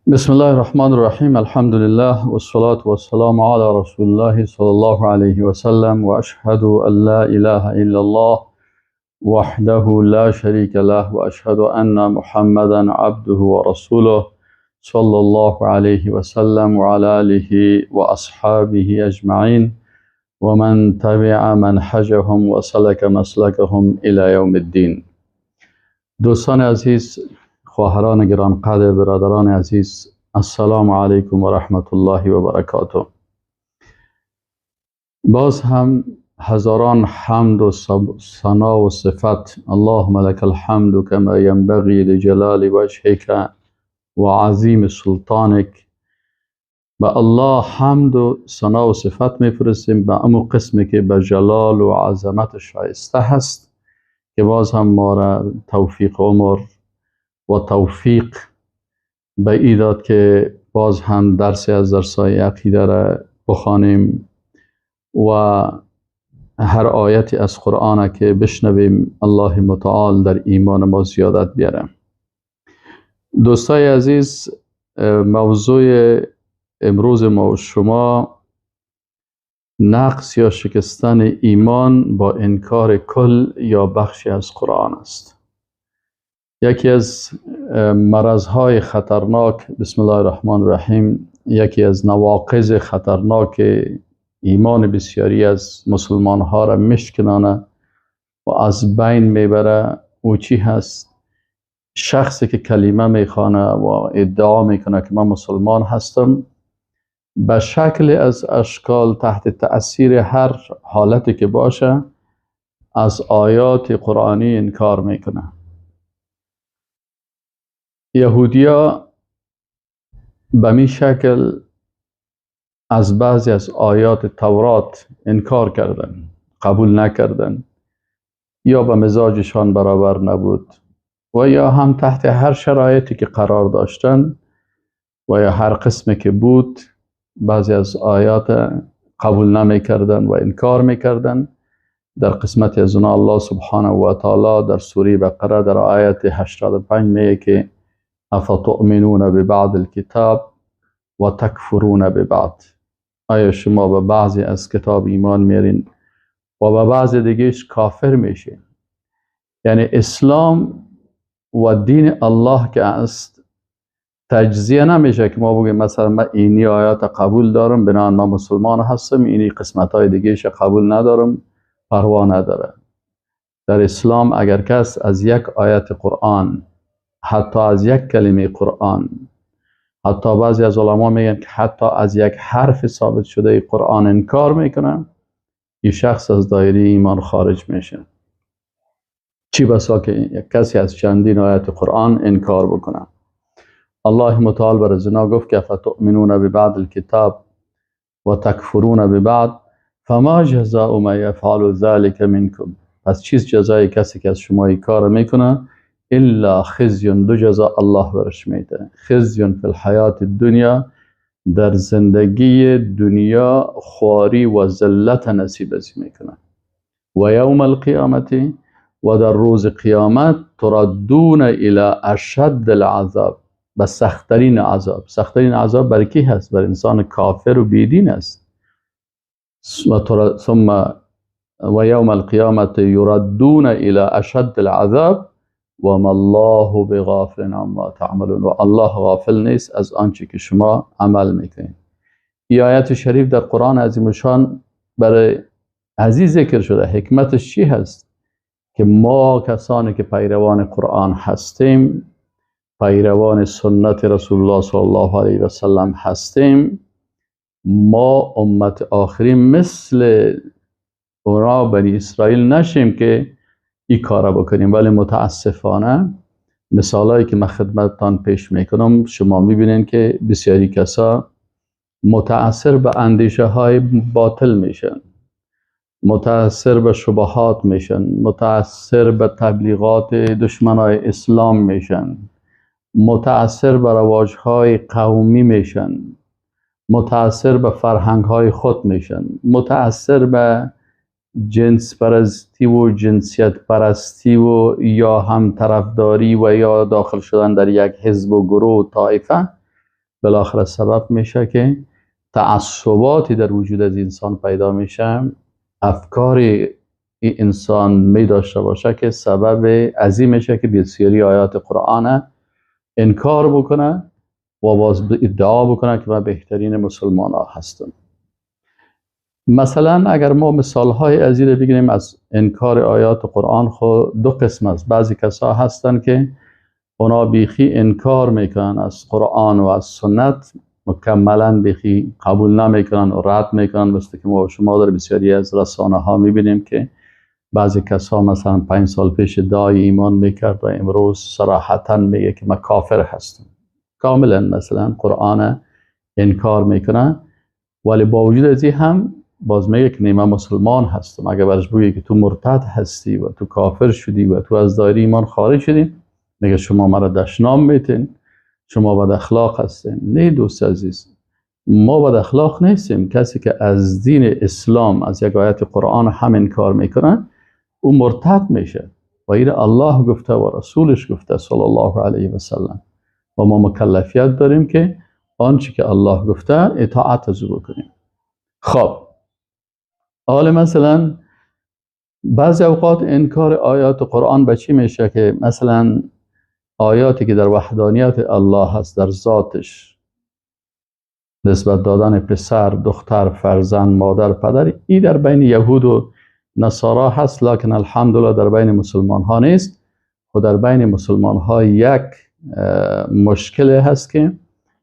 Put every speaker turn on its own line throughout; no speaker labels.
بسم الله الرحمن الرحیم. الحمد لله والصلاة والسلام علی رسول الله صلی الله علیه و سلم و اشهد ان لا اله الا الله وحده لا شریک له و اشهد ان محمدا عبده و رسوله صلی الله علیه و سلم و علی آله و اصحابه اجمعین و من تبع منهجهم و سلک مسلکهم الی یوم الدین. دوستان عزیز، خواهران گرانقدر، برادران عزیز، السلام علیکم و رحمت الله و برکاته. باز هم هزاران حمد و ثنا و صفت، اللهم لك الحمد كما ينبغي لجلال وجهك و عظیم سلطانک. به الله حمد و ثنا و صفت میفرستیم به امو قسمی که به جلال و عظمت شایسته هست، که باز هم ما را توفیق عمر و توفیق به ای داد که باز هم درسی از درسای عقیده را بخوانیم و هر آیتی از قرآن که بشنویم الله متعال در ایمان ما زیادت بیاره. دوستای عزیز، موضوع امروز ما و شما نقص یا شکستن ایمان با انکار کل یا بخشی از قرآن است. یکی از مرضهای خطرناک، بسم الله الرحمن الرحیم، یکی از نواقض خطرناک ایمان بسیاری از مسلمان ها را مشکنانه و از بین میبره، او چی هست؟ شخصی که کلمه میخوانه و ادعا میکنه که من مسلمان هستم، به شکل از اشکال تحت تأثیر هر حالتی که باشه از آیات قرآنی انکار میکنه. یهودیا به می شکل از بعضی از آیات تورات انکار کردن، قبول نکردن، یا به مزاجشان برابر نبود و یا هم تحت هر شرایطی که قرار داشتن و یا هر قسمی که بود بعضی از آیات قبول نمی کردن و انکار می کردن. در قسمت از اونا الله سبحانه و تعالی در سوره بقره در آیت 85 میگه که افتؤمنون ببعض الکتاب و تکفرون ببعض. آیا شما به بعضی از کتاب ایمان میارین و به بعضی دیگهش کافر میشین؟ یعنی اسلام و دین الله که است تجزیه نمیشه که ما بگیم مثلا من اینی آیات قبول دارم بنابراین من مسلمان هستم، اینی قسمت های دیگهش قبول ندارم، پروا نداره. در اسلام اگر کس از یک آیت قرآن، حتی از یک کلمه قرآن، حتی بعضی از علما میگن که حتی از یک حرف ثابت شده قرآن انکار میکنن، این شخص از دایره ایمان خارج میشه. چی بسا که یک کسی از چندین آیت قرآن انکار بکنه. الله متعال بر زنا گفت که فتؤمنون ببعض الکتاب و تکفرون ببعض فما جزاء من یفعل ذلك منکم. پس چیز جزای کسی که از شما این کار میکنه؟ الا خزی، دو جزا الله برش میده. خزی فی الحیات الدنیا، در زندگی دنیا خواری و ذلت نصیب ازی میکنه، و یوم القیامت، و در روز قیامت تردون الی اشد العذاب، به سختترین عذاب. سختترین عذاب بر کی هست؟ بر انسان کافر و بیدین است. ثم و یوم القیامت یردون الی اشد العذاب و ما الله بغافل عما تعملون. و الله غافل نیست از آنچه که شما عمل میکنید. این آیت شریف در قرآن عظیم شان برای عزیز ذکر شده. حکمتش چی هست؟ که ما کسانی که پیروان قرآن هستیم، پیروان سنت رسول الله صلی الله علیه و سلم هستیم، ما امت آخری مثل اونا بنی اسرائیل نشیم که این کارا بکنیم. ولی متاسفانه مثالایی که من خدمتتان پیش میکنم شما میبینین که بسیاری کسا متاثر به اندیشه های باطل میشن، متاثر به شبهات میشن، متاثر به تبلیغات دشمنای اسلام میشن، متاثر به رواج های قومی میشن، متاثر به فرهنگ های خود میشن، متاثر به جنس پرستی و جنسیت پرستی و یا هم طرفداری و یا داخل شدن در یک حزب و گروه و طایفه. بالاخره سبب میشه که تعصباتی در وجود از انسان پیدا میشه، افکار انسان می داشته باشه که سبب عظیم میشه که بسیاری آیات قرآن انکار بکنه و باز ادعا بکنه که من بهترین مسلمان ها هستم. مثلا اگر ما مثال های از این بگیریم از انکار آیات قرآن، خود دو قسم است. بعضی کسا هستن که اونا بیخی انکار میکنن از قرآن و از سنت، مکملا بیخی قبول نمیکنن و رد میکنن، مثل که ما شما در بسیاری از رسانه ها میبینیم که بعضی کسا مثلا 5 سال پیش ادعای ایمان میکرد و امروز صراحتا میگه که من کافر هستم، کاملا مثلا قرآن انکار میکنه، ولی با وجود از این هم باز میگه که نه من مسلمان هستم. اگر برش بگه که تو مرتد هستی و تو کافر شدی و تو از دایره ایمان خارج شدی، میگه شما مرا دشنام میتین، شما بد اخلاق هستین. نه دوست عزیز، ما بد اخلاق نیستیم. کسی که از دین اسلام، از یک آیت قرآن هم انکار میکنه، او مرتد میشه و این الله گفته و رسولش گفته صلی الله علیه و سلم، و ما مکلفیت داریم که آنچه که الله گفته اطاعت از او بکنیم. خب حالا مثلا بعضی اوقات انکار آیات قرآن به چی میشه که مثلا آیاتی که در وحدانیت الله هست، در ذاتش، نسبت دادن پسر، دختر، فرزند، مادر، پدر، این در بین یهود و نصارا هست، لکن الحمدلله در بین مسلمان ها نیست. و در بین مسلمان ها یک مشکل هست که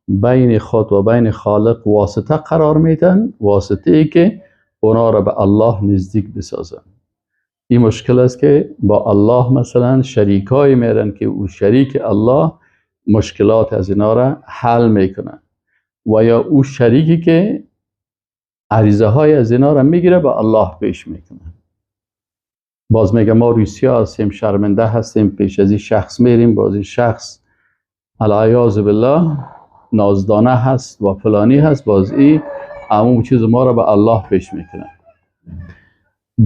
بین خود و بین خالق واسطه قرار میدن، واسطه ای که اونا را به الله نزدیک بسازن. این مشکل است که با الله مثلا شریکای میرن که او شریک الله مشکلات از اینا را حل میکنه، و یا او شریکی که عریضه های از اینا را میگیره با الله پیش میکنه. باز میگه ما روسیا هستیم، شرمنده هستیم، پیش از این شخص میریم، باز این شخص العیاذ بالله نازدانه هست و فلانی هست، باز این عموم چیز ما را به الله پیش میکنه.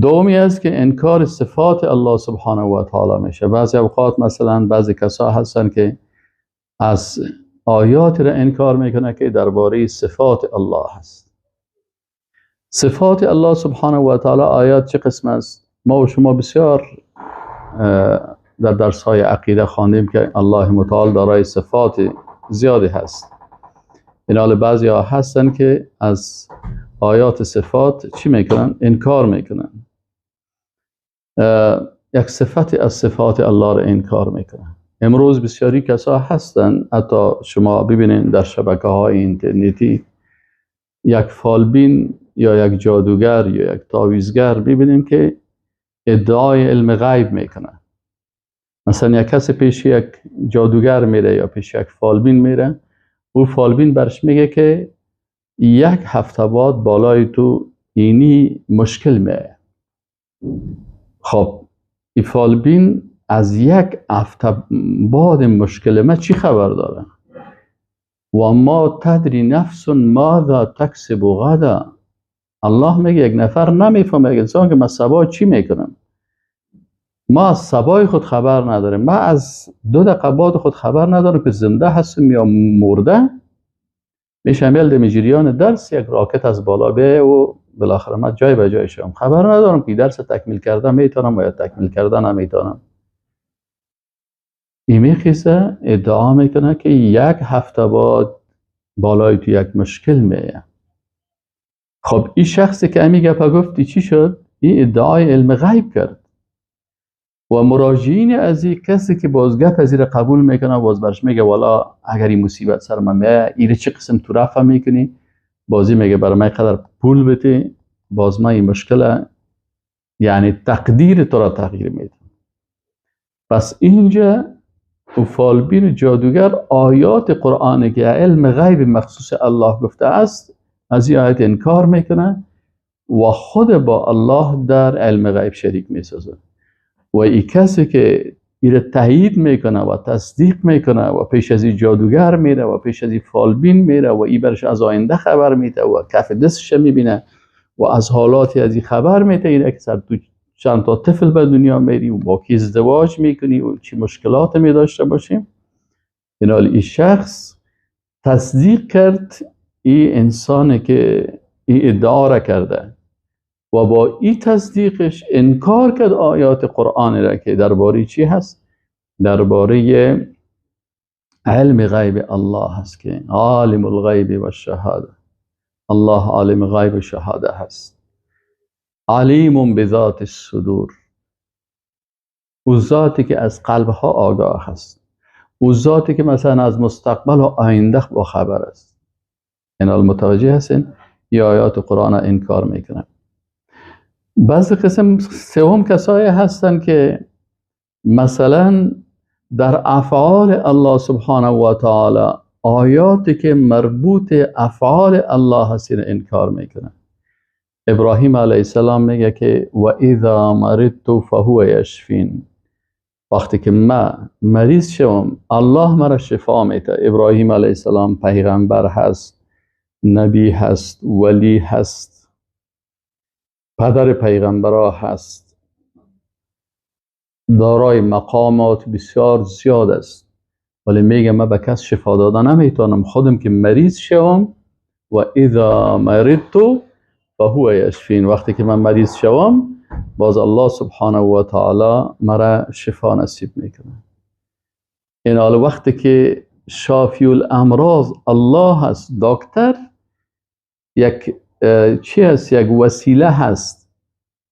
دومی است که انکار صفات الله سبحانه و تعالی میشه. بعضی اوقات مثلا بعضی کسا هستن که از آیات را انکار میکنه که درباره صفات الله هست. صفات الله سبحانه و تعالی آیات چه قسم است؟ ما و شما بسیار در درس های عقیده خواندیم که الله متعال دارای صفات زیادی هست. این حال بعضی ها هستن که از آیات صفات چی میکنن؟ انکار میکنن. یک صفت از صفات الله را انکار میکنن. امروز بسیاری کسا هستن، حتی شما ببینین در شبکه های اینترنتی یک فالبین یا یک جادوگر یا یک تعویذگر ببینیم که ادعای علم غیب میکنه. مثلا یک کسی پیش یک جادوگر میره یا پیش یک فالبین میره، او فالبین برش میگه که یک هفته بعد بالای تو اینی مشکل میه. خب این فالبین از یک هفته بعد مشکل ما چی خبر داره؟ و ما تدری نفس ماذا تکسب غدا. الله میگه یک نفر نمیفهمه، یک انسان که من صبا چی میکنم، ما از صبای خود خبر نداریم، ما از 2 دقیقه بعد خود خبر نداریم که زنده هستم یا مرده. میشه میل جریان درس یک راکت از بالا بیه و بالاخره من جای به جای شم، خبر ندارم که درس تکمیل کرده میتونم یا تکمیل کرده نمیتونم. این میخیزه ادعا میکنه که یک هفته بعد بالای تو یک مشکل میه. خب این شخصی که امی گپا گفتی چی شد؟ این ادعای علم غیب کرد و مراجعین از این کسی که باز گپ از این قبول میکنه، باز برش میگه والا اگر این مصیبت سر من میه ایره چه قسم تو رفع میکنی؟ بازی میگه برای من قدر پول بده، باز من این مشکل یعنی تقدیر تو را تغییر میده. پس اینجا و فالبین جادوگر آیات قرآن که علم غیب مخصوص الله گفته است از این آیت انکار میکنه و خود با الله در علم غیب شریک میسازه. و این کسی که ایره تایید میکنه و تصدیق میکنه و پیش از این جادوگر میره و پیش از این فالبین میره و این برش از آینده خبر میده و کف دستش میبینه و از حالاتی از این خبر میده، اینه که سر تو چند تا طفل به دنیا میری و با کی ازدواج میکنی و چی مشکلات می داشته باشیم. این حال این شخص تصدیق کرد این انسانی که این ادعا را کرده و با این تصدیقش انکار کرد آیات قرآن را که درباره چی هست؟ درباره علم غیب الله هست که عالم الغیب و الشهاده، الله عالم غیب و شهاده هست. علیم بذات الصدور، او ذاتی که از قلب ها آگاه هست، او ذاتی که مثلا از مستقبل و آینده با خبر است. این متوجه هستین؟ یا آیات قرآن انکار میکنن. بعضی قسم سوم کسایی هستن که مثلا در افعال الله سبحانه و تعالی آیاتی که مربوط افعال الله هستین انکار میکنن. ابراهیم علیه السلام میگه که و اذا مرضت فهو یشفین، وقتی که من مریض شوم الله مرا شفا میده. ابراهیم علیه السلام پیغمبر هست، نبی هست، ولی هست، پدر پیغمبرها هست، دارای مقامات بسیار زیاد است، ولی میگه من به کس شفا داده نمیتونم، خودم که مریض شوم و اذا مرضت فهو یشفین، وقتی که من مریض شوم باز الله سبحانه و تعالی مرا شفا نصیب میکنه. این حال وقتی که شافی الامراض الله هست، دکتر یک چی هست؟ یک وسیله هست،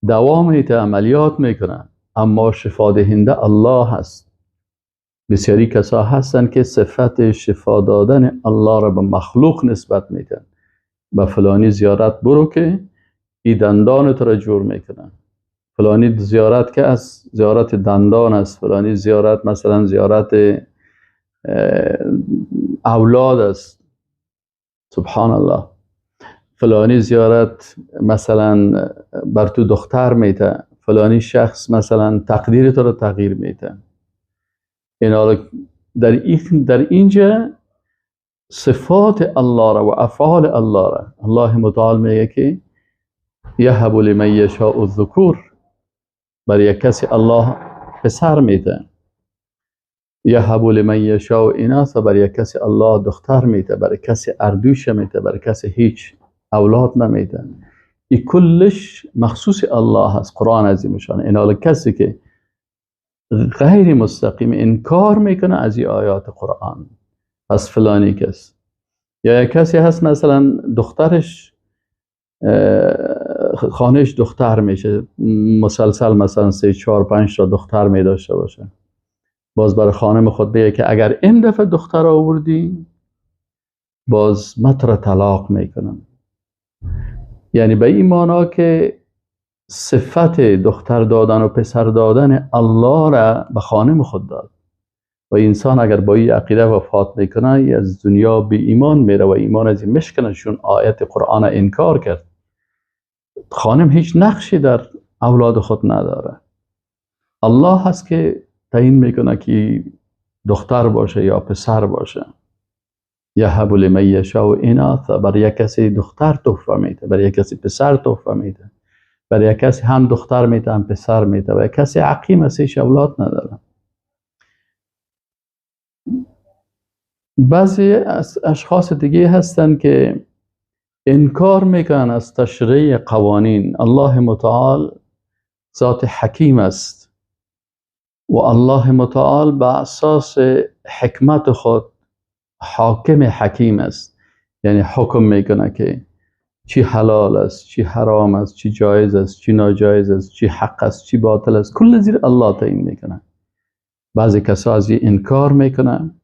دوام میده، عملیات میکنه، اما شفا دهنده الله هست. بسیاری کسا هستن که صفت شفا دادن الله را به مخلوق نسبت میدن. به فلانی زیارت برو که ای دندان تو را جور میکنن، فلانی زیارت که از زیارت دندان است، فلانی زیارت مثلا زیارت اولاد است، سبحان الله، فلانی زیارت مثلا بر تو دختر میته، فلانی شخص مثلا تقدیر تو را تغییر میته. اینا در اینجا صفات الله را و افعال الله را الله متعال میگه که یهب لمن یشاء الذکور، برای یک کسی الله پسر میده، یهب لمن یشاء اناث، برای یک کسی الله دختر میده، برای کسی اردوش میده، برای کسی هیچ اولاد نمیده. این کلش مخصوص الله هست، قرآن عظیم شان. این حال کسی که غیر مستقیم انکار میکنه از این آیات قرآن، پس فلانی کس. یا یک کسی هست مثلا دخترش خانهش دختر میشه، مسلسل مثلا 3 4 5 تا دختر می داشته باشه، باز برای خانم خود بگه که اگر این دفعه دختر آوردی باز من تو را طلاق میکنم. یعنی به این معنا که صفت دختر دادن و پسر دادن الله را به خانم خود داد. و انسان اگر با این عقیده وفات میکنه از دنیا به ایمان میره و ایمان از این مشکنه، چون آیت قرآن انکار کرد. خانم هیچ نقشی در اولاد خود نداره، الله هست که تعیین میکنه که دختر باشه یا پسر باشه. یهب لمن یشاء اناث، برای یک کسی دختر تحفه میده، برای یک کسی پسر تحفه میده، برای یک کسی هم دختر میده هم پسر میده، و یک کسی عقیم است هیچ اولاد نداره. بعضی از اشخاص دیگه هستن که انکار میکنن از تشریع قوانین. الله متعال ذات حکیم است و الله متعال به اساس حکمت خود حاکم حکیم است، یعنی حکم میکنه که چی حلال است، چی حرام است، چی جایز است، چی ناجایز است، چی حق است، چی باطل است، کل زیر الله تعیین میکنه. بعضی کسا از این انکار میکنن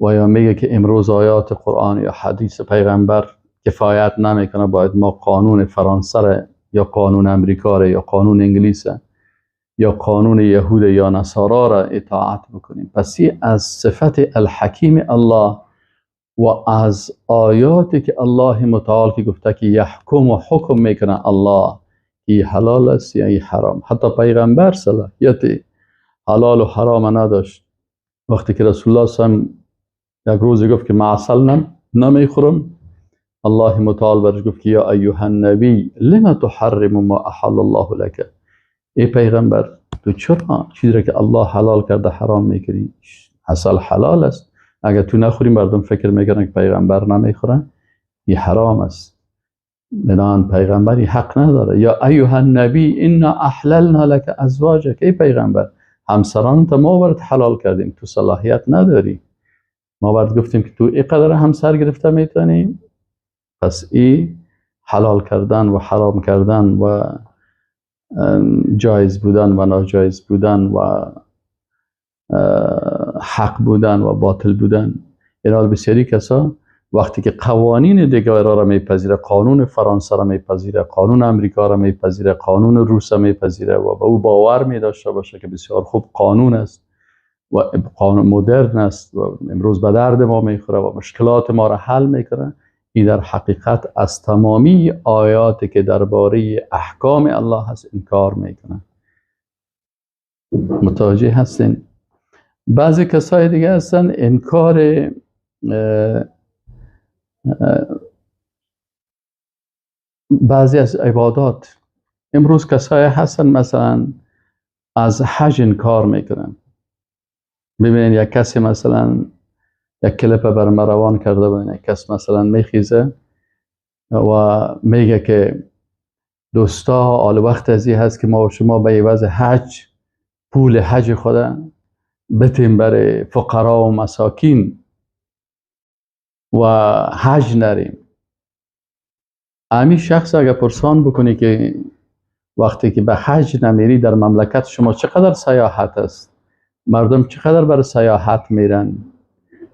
و یا میگه که امروز آیات قرآن یا حدیث پیغمبر کفایت نمیکنه، باید ما قانون فرانسه یا قانون امریکا را یا قانون انگلیس یا قانون یهود یا نصارا را اطاعت بکنیم. پس از صفت الحکیم الله و از آیاتی که الله متعال که گفته که یحکم و حکم میکنه الله ای حلال است یا ای حرام. حتی پیغمبر صلاحیت حلال و حرام نداشت. وقتی که رسول الله صلی یک روزی گفت که من عسل نمیخورم، الله متعال برش گفت که یا ایها النبی لما تحرم ما احل الله لك، ای پیغمبر تو چرا چیزی را که الله حلال کرده حرام میکنی؟ عسل حلال است، اگر تو نخوری مردم فکر میکنن که پیغمبر نمیخوره، این حرام است. بنان پیغمبری حق نداره. یا ایها النبی انا احللنا لک ازواجک، ای پیغمبر همسران تا ما برات حلال کردیم، تو صلاحیت نداری، ما برات گفتیم که تو اینقدر همسر گرفته میتونی. پس ای حلال کردن و حرام کردن و جایز بودن و ناجایز بودن و حق بودن و باطل بودن، اینا بسیاری کسا وقتی که قوانین دیگر را میپذیره، قانون فرانسه را میپذیره، قانون امریکا را میپذیره، قانون روس را میپذیره و به او باور میداشته باشه که بسیار خوب قانون است و قانون مدرن است و امروز به درد ما میخوره و مشکلات ما را حل میکنه، این در حقیقت از تمامی آیات که درباره احکام الله هست انکار میکنه. متوجه هستین؟ بعضی کسای دیگه هستن انکار بعضی از عبادات. امروز کسای هستن مثلا از حج انکار میکنن. ببینید یک کسی مثلا یک کلیپ بر ما روان کرده بودن، یک کس مثلا میخیزه و میگه که دوستا حال وقت ازی هست که ما و شما به عوض حج پول حج خود بتیم برای فقرا و مساکین و حج نریم. امی شخص اگر پرسان بکنی که وقتی که به حج نمیری در مملکت شما چقدر سیاحت است، مردم چقدر برای سیاحت میرن،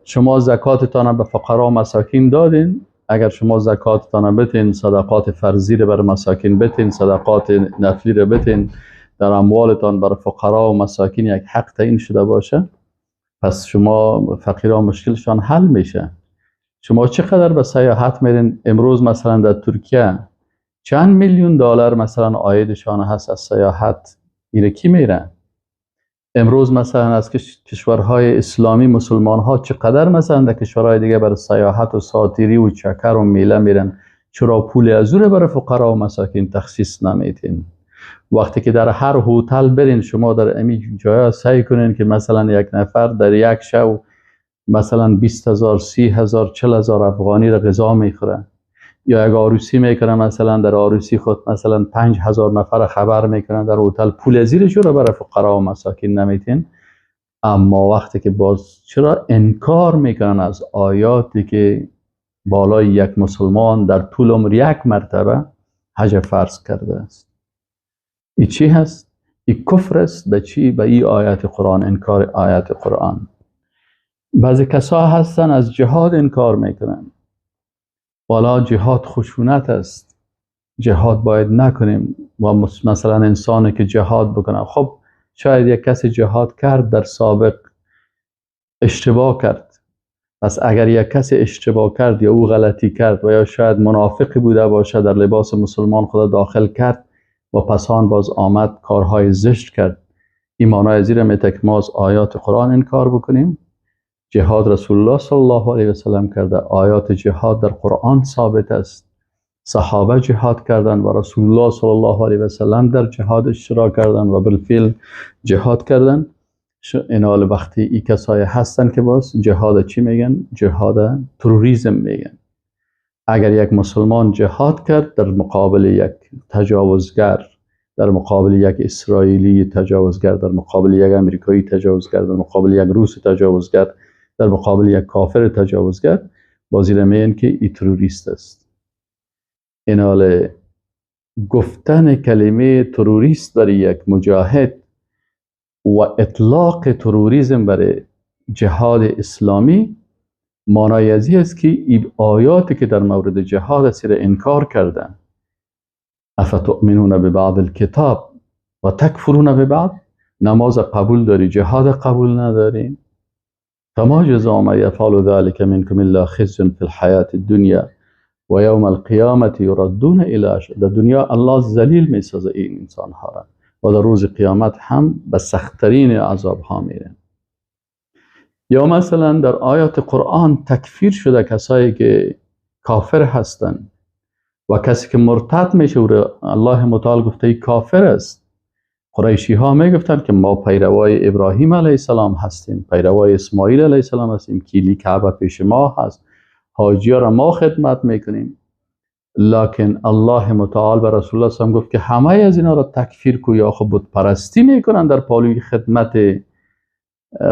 شما زکاتتان به فقرا و مساکین دادین، اگر شما زکاتتان بتین، صدقات فرضی رو بر مساکین بتین، صدقات نفلی رو بتین، در اموالتان بر فقرا و مساکین یک حق تعیین شده باشه، پس شما فقیرا مشکلشان حل میشه. شما چقدر به سیاحت میرین؟ امروز مثلا در ترکیه چند میلیون دلار مثلا عایدشان هست از سیاحت، اینه کی میره؟ امروز مثلا از کشورهای اسلامی مسلمان ها چقدر مثلا در کشورهای دیگه برای سیاحت و ساتیری و چکر و میله میرن، چرا پول از او برای فقرا و مساکین تخصیص نمیتین؟ وقتی که در هر هتل برین شما در امی جایا سعی کنین که مثلا یک نفر در یک شب مثلا 20,000 30,000 40,000 افغانی را غذا میخوره، یا یک عروسی میکنه مثلا در عروسی خود مثلا 5,000 نفر خبر میکنن در هتل، پول زیرش رو برای فقرا و مساکین نمیتین. اما وقتی که باز چرا انکار میکنن از آیاتی که بالای یک مسلمان در طول عمر یک مرتبه حج فرض کرده است؟ ای چی هست؟ ای کفر است. به چی؟ به ای آیات قرآن، انکار آیات قرآن. بعضی کسا هستن از جهاد انکار میکنن، والا جهاد خشونت است، جهاد باید نکنیم و مثلا انسانی که جهاد بکنه، خب شاید یک کسی جهاد کرد در سابق اشتباه کرد، پس اگر یک کسی اشتباه کرد یا او غلطی کرد و یا شاید منافقی بوده باشه در لباس مسلمان خدا داخل کرد و پسان باز آمد کارهای زشت کرد، ایمانای زیر میته که ما از آیات قرآن انکار بکنیم. جهاد رسول الله صلی الله علیه و سلم کرده، آیات جهاد در قرآن ثابت است، صحابه جهاد کردن و رسول الله صلی الله علیه و سلم در جهاد اشتراک کردن و بالفعل جهاد کردن. اینال وقتی ای کسای هستن که باز جهاد چی میگن؟ جهاد تروریسم میگن. اگر یک مسلمان جهاد کرد در مقابل یک تجاوزگر، در مقابل یک اسرائیلی تجاوزگر، در مقابل یک امریکایی تجاوزگر، در مقابل یک روس تجاوزگر، در مقابل یک کافر تجاوزگر، بازی میگن که ای تروریست است. اینال گفتن کلمه تروریست برای یک مجاهد و اطلاق تروریسم برای جهاد اسلامی معنای ازی است که ای آیاتی که در مورد جهاد است را انکار کردن. افتؤمنون ببعض الکتاب و تکفرون ببعض، نماز قبول داری جهاد قبول نداری. فما جزاء من يفعل ذلك منكم الا خزي في الحياة الدنيا و یوم القیامة یردون الی اشد. در دنیا الله ذلیل میسازه این انسان ها را و در روز قیامت هم به سختترین عذاب ها میرن. یا مثلا در آیات قرآن تکفیر شده کسایی که کافر هستند و کسی که مرتد میشه او الله متعال گفته ای کافر است. قریشی ها میگفتن که ما پیروای ابراهیم علیه السلام هستیم، پیروای اسماعیل علیه السلام هستیم، کلی کعبه پیش ما هست، حاجی ها را ما خدمت میکنیم. لکن الله متعال به رسول الله صلی گفت که همه از اینا را تکفیر کو، یا خب بت پرستی میکنن در پالوی خدمت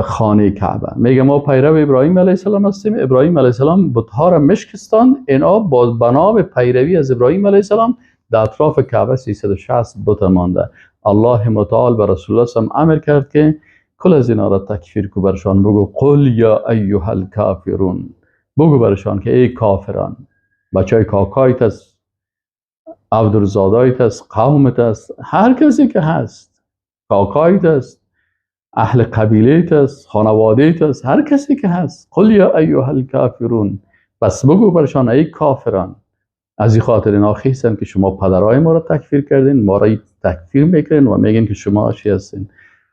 خانه کعبه. میگه ما پیرو ابراهیم علیه السلام هستیم، ابراهیم علیه السلام بتها را مشکستان، اینا با بنا پیروی از ابراهیم علیه السلام در اطراف کعبه 360 بت مانده. الله متعال به رسول الله صلی امر کرد که کل از اینا را تکفیر کو، برشان بگو قل یا ایها الکافرون، بگو برشان که ای کافران، بچای کاکایت است، عبدالزادایت است، قومت است، هر کسی که هست، کاکایت است، اهل قبیلیت است، خانواده‌ایت است، هر کسی که هست، قل یا ایها الکافرون، بس بگو برشان ای کافران. از این خاطر اینا خیستن که شما پدرای ما را تکفیر کردین، ما را تکفیر میکنین و میگین که شما چی هستین.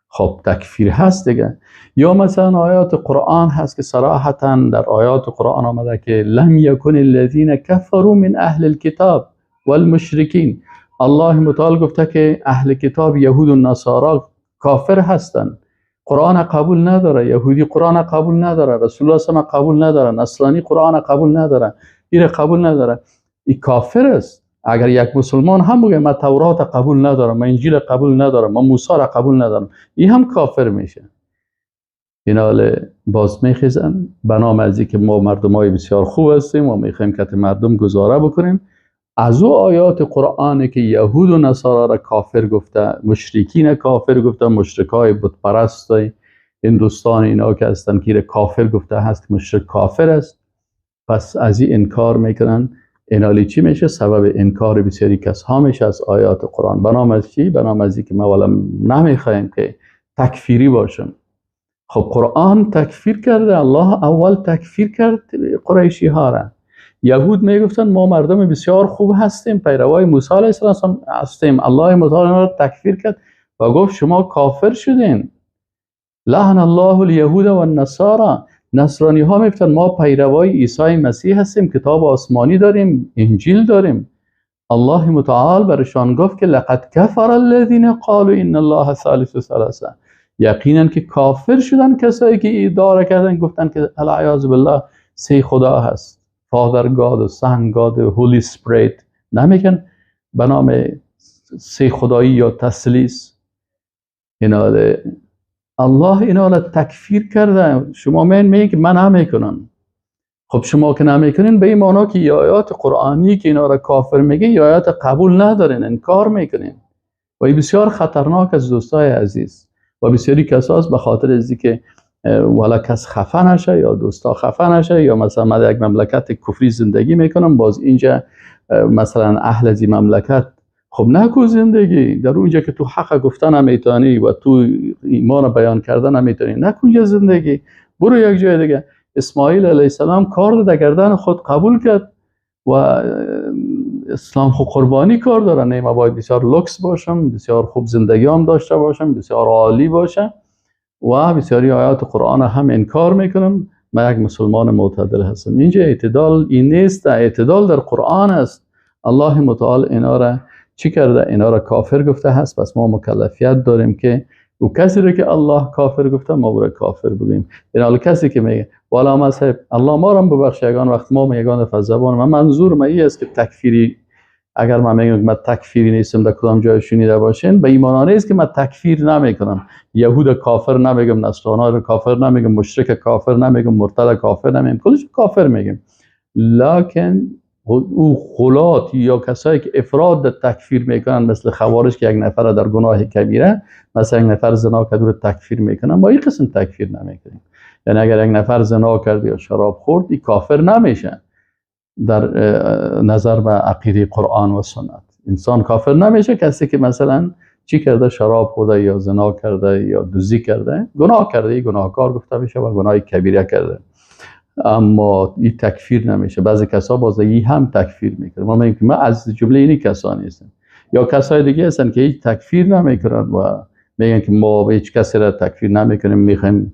خب تکفیر هست دیگه. یا مثلا آیات قرآن هست که صراحتا در آیات قرآن آمده که لم یکن الذین کفروا من اهل الکتاب والمشرکین. الله متعال گفته که اهل کتاب یهود و نصارا کافر هستند، قرآن قبول نداره، یهودی قرآن قبول نداره، رسول الله صلی قبول نداره، نصرانی قرآن قبول نداره، این قبول نداره، این کافر است. اگر یک مسلمان هم بگه من تورات قبول ندارم، من انجیل قبول ندارم، من موسی را قبول ندارم، این هم کافر میشه. اینا باز میخیزن به نام از اینکه ما مردمای بسیار خوب هستیم و میخوایم که مردم گزاره بکنیم، از او آیات قرآن که یهود و نصارا را کافر گفته، مشرکین کافر گفته، مشرکای بت پرست هندوستان اینا که هستن که کافر گفته هست، مشرک کافر است، پس از این انکار میکنن. اینالی چی میشه؟ سبب انکار بسیاری کس ها میشه از آیات قرآن. به نام از چی؟ به نام از اینکه ما والا نمیخوایم که تکفیری باشم. خب قرآن تکفیر کرده، الله اول تکفیر کرد قریشی ها را. یهود میگفتن ما مردم بسیار خوب هستیم، پیروای موسی علیه السلام هستیم، الله متعال را تکفیر کرد و گفت شما کافر شدین. لعن الله الیهود و النصارا. نصرانی ها میگفتن ما پیروای عیسی مسیح هستیم، کتاب آسمانی داریم، انجیل داریم. الله متعال برشان گفت که لقد کفر الذین قالوا ان الله ثالث ثلاثه، یقینا که کافر شدن کسایی که ادعا کردن، گفتن که العیاذ بالله سه خدا هست، Father God، Son God، Holy Spirit، نمیگن به نام سه خدایی یا تثلیث. اینا الله اینا را تکفیر کرده. شما من میگه که من نمیکنم. خب شما که نمیکنین به این معنا که آیات قرآنی که اینا را کافر میگه یا آیات قبول ندارین، انکار میکنین، و این بسیار خطرناک است دوستای عزیز. و بسیاری کساس به خاطر از اینکه والا کس خفه نشه یا دوستا خفه نشه، یا مثلا من در یک مملکت کفری زندگی میکنم، باز اینجا مثلا اهل از این مملکت، خب نکو زندگی در اونجا که تو حق گفتن نمیتونی و تو ایمان بیان کردن نمیتونی، نکو اینجا زندگی، برو یک جای دیگه. اسماعیل علیه السلام کار در گردن خود قبول کرد و اسلام خود قربانی کار داره، نه ما باید بسیار لوکس باشم، بسیار خوب زندگی هم داشته باشم، بسیار عالی باشم و بسیاری آیات قرآن هم انکار میکنم، من یک مسلمان معتدل هستم. اینجا اعتدال این نیست، اعتدال در قرآن است. الله متعال اینا را چی کرده؟ اینا را کافر گفته هست. پس ما مکلفیت داریم که او کسی را که الله کافر گفته ما برای کافر بگیم. اینا کسی که میگه والا مذهب الله ما را ببخش، یگان وقت ما یگان دفعه زبان من منظور ما این است که تکفیری، اگر من میگم من تکفیری نیستم در کدام جای شنیده باشین، به ایمان نیست که من تکفیر نمیکنم، یهود کافر نمیگم، نصرانی رو کافر نمیگم، مشرک کافر نمیگم، مرتد کافر نمیگم، کلش کافر میگم. لکن او غلات یا کسایی که افراد تکفیر میکنن، مثل خوارج که یک نفر در گناه کبیره، مثلا یک نفر زنا کرد رو تکفیر میکنن، ما این قسم تکفیر نمیکنیم. یعنی اگر یک نفر زنا کرد یا شراب خورد، این کافر نمیشه در نظر به عقیده قرآن و سنت. انسان کافر نمیشه کسی که مثلا چی کرده، شراب خورده یا زنا کرده یا دزدی کرده، گناه کرده، این گناهکار گفته میشه و گناه کبیره کرده، اما این تکفیر نمیشه. بعضی کسا باز این هم تکفیر میکنن. ما میگیم که ما از جمله اینی کسانی هستن، یا کسای دیگه هستن که هیچ تکفیر نمیکنن و میگن که ما هیچ کسی را تکفیر نمیکنیم، میخوایم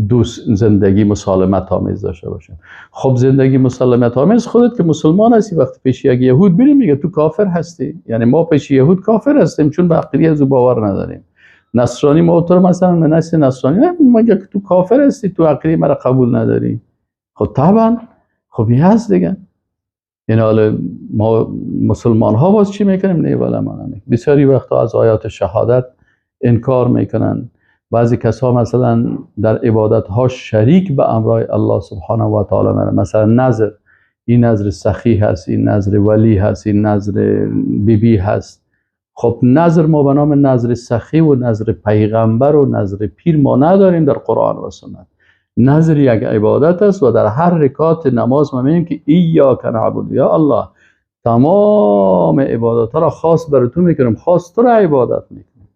دوست زندگی مسالمت آمیز داشته باشیم. خب زندگی مسالمت آمیز خودت که مسلمان هستی، وقتی پیش یک یهود بریم میگه تو کافر هستی. یعنی ما پیش یهود کافر هستیم چون به عقیده از او باور نداریم. نصرانی ما تو مثلا نسل نصرانی نه، مگه تو کافر هستی، تو عقیده مرا قبول نداری؟ خب طبعا خب این هست دیگه. یعنی حالا ما مسلمان ها باز چی میکنیم؟ نه ولی ما نمیکنیم. بسیاری وقتا از آیات شهادت انکار میکنن. بعضی کسا مثلا در عبادت ها شریک به امرای الله سبحانه و تعالی میرن. مثلا نذر، این نذر سخی هست، این نذر ولی هست، این نذر بیبی هست. خب نذر ما به نام نذر سخی و نذر پیغمبر و نذر پیر ما نداریم در قرآن و سنت. نذر یک عبادت است و در هر رکعت نماز ما میگیم که ایاک نعبد، یا الله تمام عبادت ها را خاص بر تو میکنیم، خاص تو را عبادت میکنیم.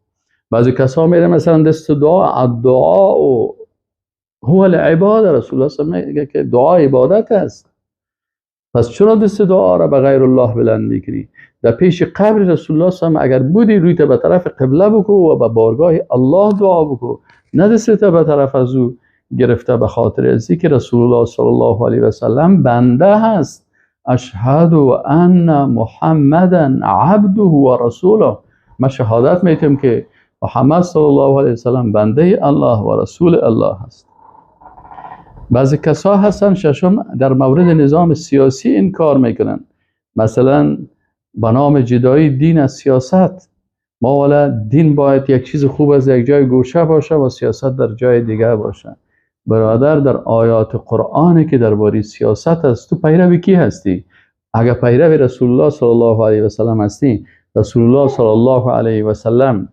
بعضی کسا میره مثلا دست دعا، الدعاء هو العباده، رسول الله صلی الله علیه و میگه که دعا عبادت است. پس چرا دست دعا را به غیر الله بلند میکنی؟ در پیش قبر رسول الله صلی الله علیه و اگر بودی روی به طرف قبله بکو و به بارگاه الله دعا بکو، نه دست به طرف از او گرفته، به خاطر ازی که رسول الله صلی الله علیه و سلم بنده هست. اشهد ان محمدا عبده و رسوله، ما شهادت میتیم که محمد صلی الله علیه و سلم بنده الله و رسول الله هست. بعضی کسا هستن ششم در مورد نظام سیاسی این کار میکنن، مثلا به نام جدایی دین از سیاست. ما والا دین باید یک چیز خوب از یک جای گوشه باشه و سیاست در جای دیگه باشه. برادر در آیات قرآن که درباره سیاست است تو پیرو کی هستی؟ اگر پیرو رسول الله صلی الله علیه و سلم هستی، رسول الله صلی الله علیه و سلم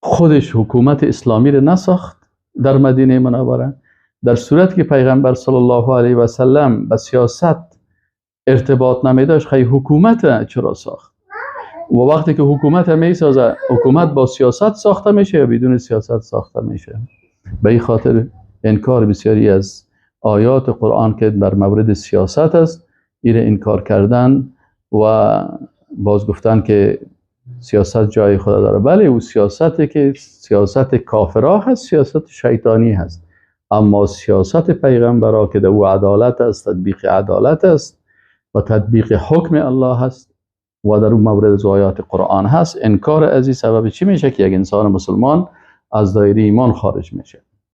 خودش حکومت اسلامی را نساخت در مدینه منوره. در صورت که پیغمبر صلی الله علیه و سلم به سیاست ارتباط نمی داشت، خیلی حکومت چرا ساخت؟ و وقتی که حکومت می سازه، حکومت با سیاست ساخته میشه یا بدون سیاست ساخته میشه؟ به این خاطر انکار بسیاری از آیات قرآن که بر مورد سیاست است، این انکار کردن و باز گفتن که سیاست جای خدا داره. بله، او سیاستی که سیاست کافرها هست، سیاست شیطانی هست، اما سیاست پیغمبرها که در او عدالت است، تطبیق عدالت است و تطبیق حکم الله هست و در اون مورد از آیات قرآن هست. انکار از این سبب چی میشه؟ که یک انسان مسلمان از دایره ایمان خارج میشه.